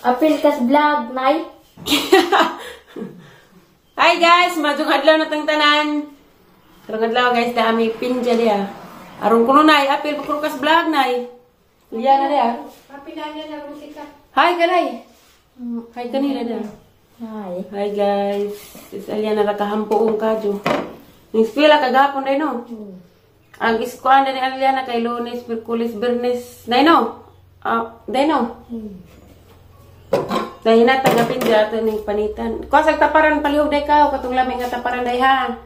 Apil kas vlog, Nay. Hi guys, madung adlaw na tang tanan. Karong adlaw guys, dami pinja diha. Aron kuno nay, apil pa kas vlog nay. Liya na diha. Apil na niya na musika. Hi kanay. Hi kanila diha. Hi. Hi guys. Is Aliana ra kahampoong kadyo. Ning eskwela kagahapon day no. Ang iskuan ni Aliana kay Lunes, Miyerkules, Biyernes, day no. Day no. Dahil na tagapin dya ato ning panitan. Kuha taparan palihog day ka katong lami nga taparan day ha.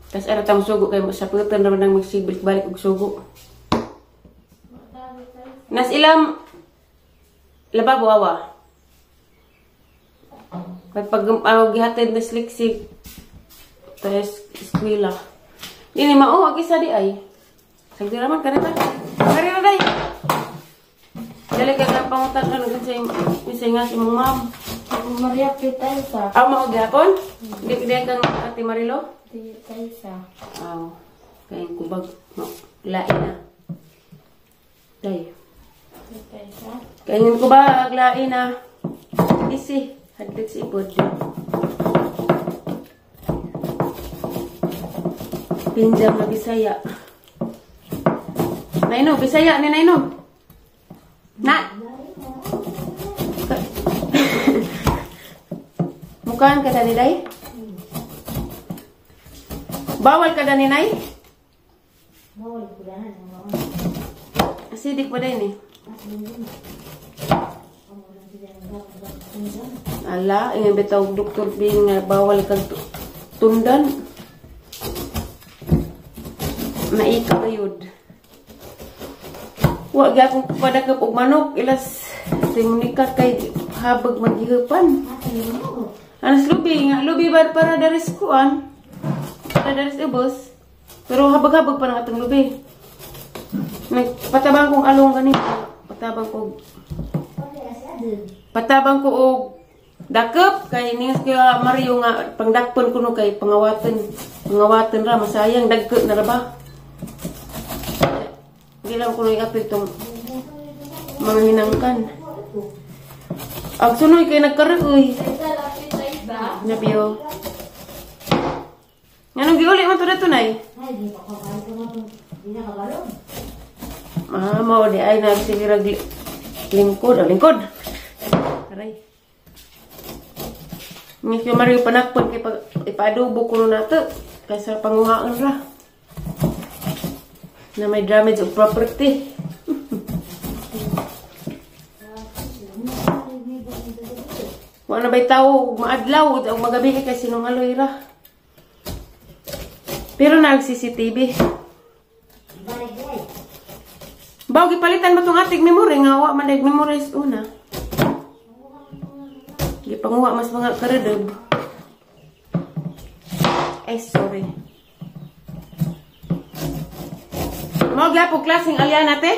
Tas ara tang sugo kay sa putan raman nang magsibalik-balik og sugo. Nas ilam lababo awa. Kay pag gihatid na sliksik tas eskwela. Dini mao ag isa di ay. Sagdi raman kanita. Kari ra day. Dali ka lang pangutan ka nag sa nga si imong ma'am. Maria Pitaysa. Aw mao gyapon? Di di kang Ate Marilo? Pitaysa. Aw. Kay kubag no. Lain na. Day. Pitaysa. Kaingon ko ba lain na. Isi hadlok si ipod. Pinjam na Bisaya. Naino, Bisaya ni Naino. Na. Mukhaan ka dani day? Bawal ka dani nay? Bawal ko dani. Asidik pa day ni. Ala, ingon bitaw Doktor Bing nga bawal kag tundan. Naika bayod. Wa gyapon padakop og manok ilas simunika kay habag maghihupan. Anas lubi nga lubi ba para daris kuan? Para daris ubos. Pero habag-habag pa nang atong lubi. Nagpatabang kong along gani. Patabang ko og dakep kay ningas kay Mario nga pangdakpon kuno kay pangawatan. Pangawatan ra masayang dagko na ra ba. Di lang ko nang itong mga hinangkan. Ang sunoy kay nagkaroy. Nabiyo. Nganong giuli man to dato nay? Ah, mao di ay nagsigirag lingkod, oh, lingkod. Aray. Ni kay Mario panakpon kay pag ipaadobo kuno nato kaysa panguhaan ra. Na may damage of property. Wala na ba'y tao maadlaw o magabi kay sinungaloy ra. Pero nag CCTV. Baw gipalitan ba tong ating memory nga wa man dag memorize una. Gipanguha mas mga karedob. Ay sorry. Mao gyapon klaseng Aliana te?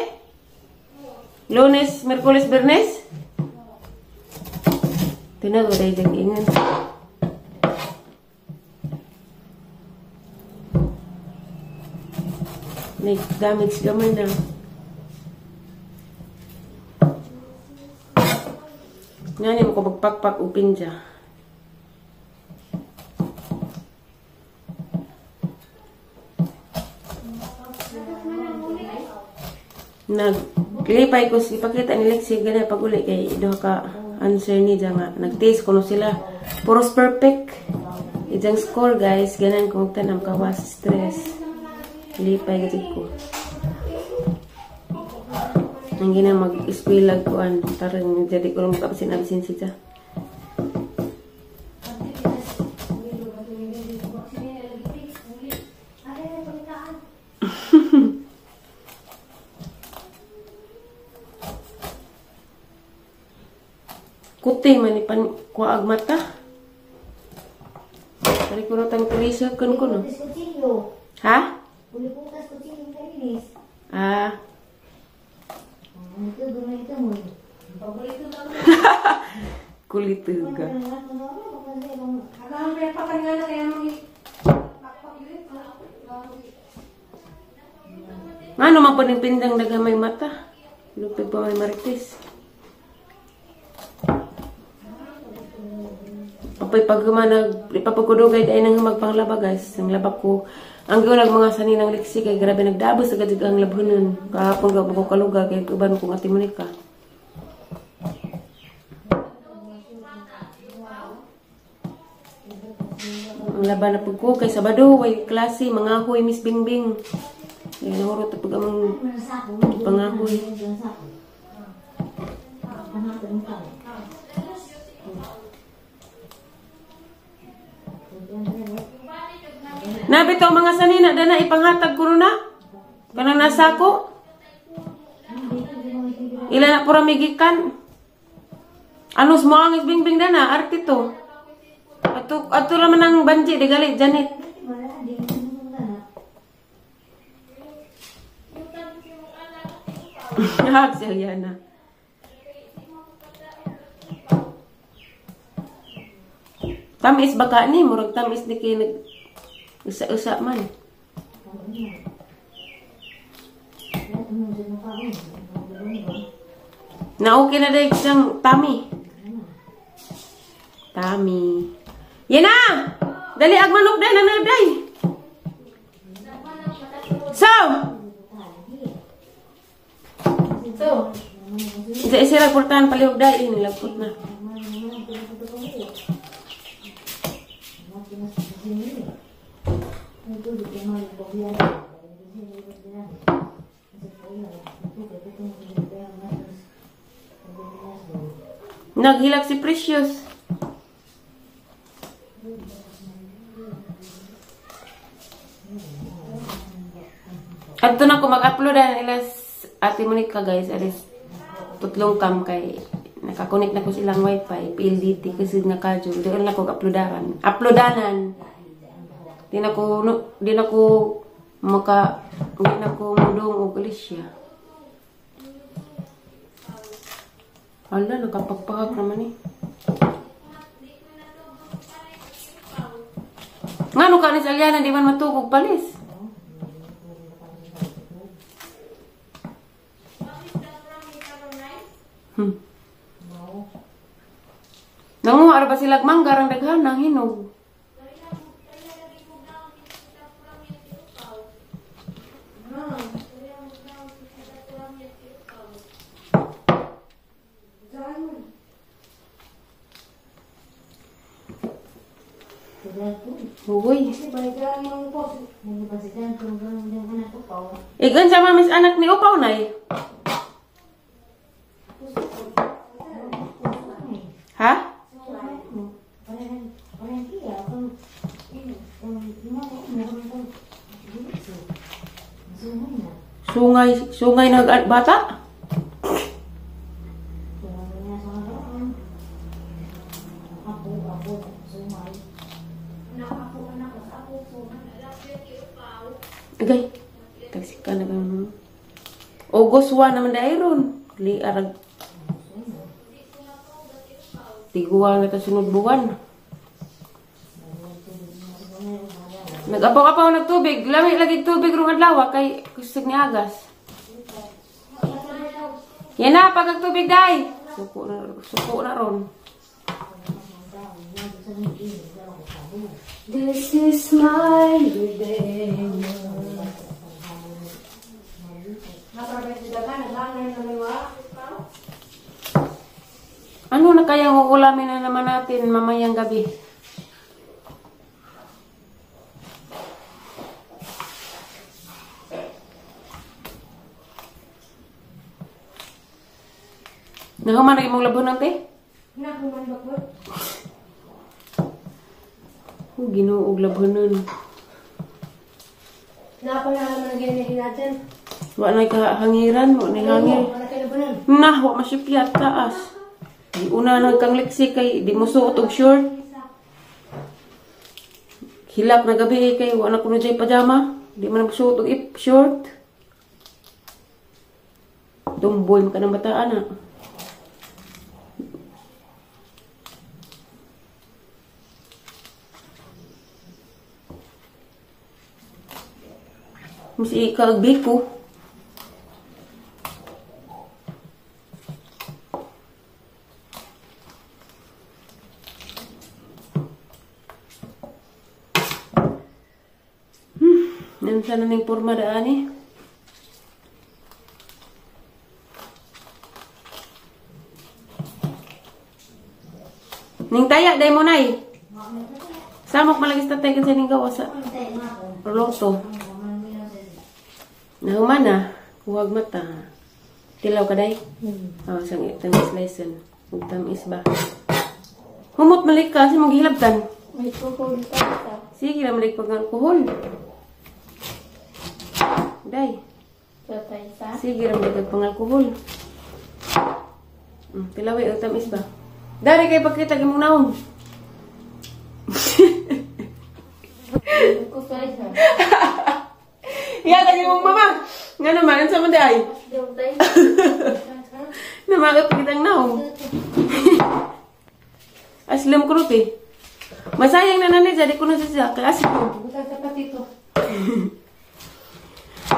Lunes, Miyerkules, Biyernes? Tinago day dyan ingan. May damage gamay na. Ngani mo ko magpakpak og pinja. Naglipay ko ipakita ni Lexi ganay pag uli kay duha ka answer ni dya nga nagtaste kuno sila puros perfect ijang score guys ganan ko magtan-am kawas stress lipay gid ko ang gina mag-eskwela kuan tarang jadi ko lang makaabsin-absin siya. Kuti man ipan kuag mata. Kari ko na tang tulisa kun ko no. Ha? Ah. Kulituga. Ano man po ng pindang daga may mata? Lupig pa may marites. Kapoy pag humanag, ipapagkudugay dahil nang magpanglaba guys. Ang laba ko, ang giunag mga saninang liksi kay grabe nagdabos agad ang labhonon. Kahapon ka ko kalugar kay uban kong Ate Monica. Ang laban na pag ko kay Sabado, way klase, mga huy, Miss Bingbing. Kaya nahurot na pag amang pangahoy. Nabito mga sanina, dana ipanghatag ko na. Kanang nasa ko. Ila na pura migikan. Anos mo ang Bingbing dana, arte to. Ato raman ang banji, di gali, Janet. Hag si Aliana. Tamis baka ni, murag tamis ni kay nag usa-usa man. Na okay na dahil siyang tami. Tami. Yan na! Dali ag manok day, nanay day. So! So, Isa sila portahan palihog day, nilagpot na. Naghilak si Precious. Adto na ko mag-upload na ilas Ate Monica guys, alis tutlong cam kay nakakonect na ko silang wifi PLDT kasi nakadyo doon na ko uploadaran. Uploadanan. Di na ko no, di na ko maka di na ko mudong og Alicia. Hala, nakapagpahak naman eh. Ngano ka ni sa Aliana, di man matugog palis. Nanguha ra ba sila mangga rang daghan nang hinog. Uy. Igan sa mamis anak ni Upaw nay. Ha? Sungay, sungay nag bata? Agay, tagsika na ba? August 1 naman dahil. Li arag. Tiguan na ito sunod buwan. Nag-apaw-apaw nagtubig. Lami lagi tubig rong adlaw kay kusog ni agas. Yan na pagtubig day. Suko na ron. This is my day. Ano na kayang uulamin na naman natin mamayang gabi? Nahuman na imong labon te? Nahuman ba po? Oh, Ginoo og labhonon. Napala naman ang natin. Wa na kahangiran, wa na hangir. Nah, wa masipyat taas. Di una nagkang liksi kay di mo suot og short. Hilak na gabi kay wa na kuno jay pajama. Di man nagsuot og short. Tumboy man ka ng bataan na. Mas ikaagbi ko. Unsa na ning porma daan ni? Ning taya day mo nay. Samok malagis tatay kasi ning gawa sa loto. Nahuman na, kuwag mata. Tilaw ka day? Oh, sang tamis lesson. Ug tamis ba? Humot malik ka kasi maghilabtan. May alcohol pa. Sige ra malik pag alcohol. Day. Sige ra malik pag alcohol. Tilaw ug tamis ba? Dari kay pagkita imong naong. Ya lagi mong mama. Nga naman unsa man di ay? Namagot kitang naong. Aslam kruti. Masayang na nani jadi kuno siya kay asin ko. Buta sa patito.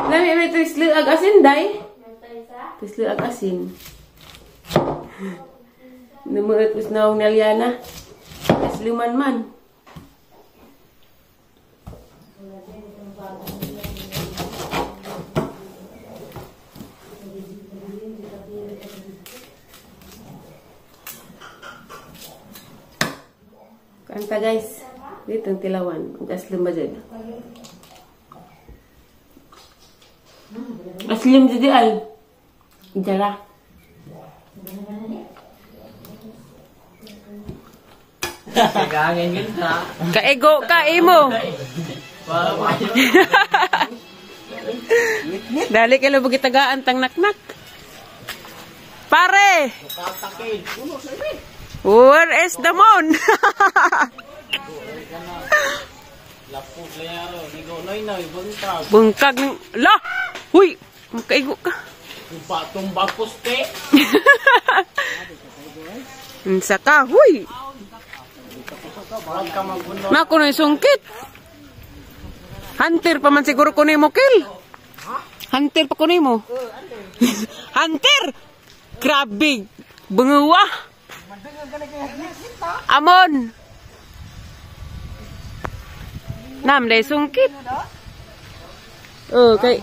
Lami may tisli ag asin day. Tisli ag asin. Namuot us naong naliana. Asluman man. Kanta guys. Dito ang tilawan. Ug aslim ba dyan? Aslim dyan ay. Jara. Kaego ka imo. Dali kay lubog itagaan tang naknak. Pare. Where is the moon? Bungkag ng la. Huy, makaigo ka. Tumba poste. Unsa ka, huy. Nako na sungkit. Hunter pa man siguro ko nimo kill. Hunter pa ko nimo. Hunter. Grabe. Bungawa. Amon. Nam day sungkit. Oh, kay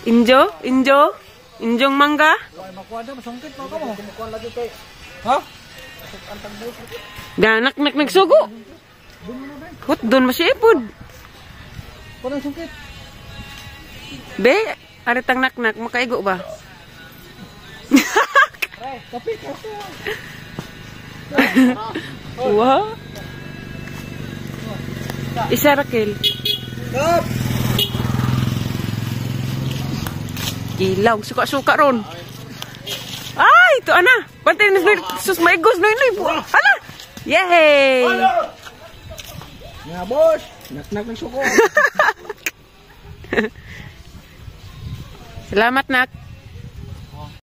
Injo, Injo, Injong mangga. Ha? Danak nak nagsugo. Hut doon masipod. Parang sungkit. Be, aritang naknak makaigo ba? Kapi kaso. Wow. Isa Raquel. Stop. Ilaw, suka-suka ron. Ay, ito ana. Pantay na sus maigos na inoy. Ala. Yay! Nga boss, naknak ng suko. Salamat nak.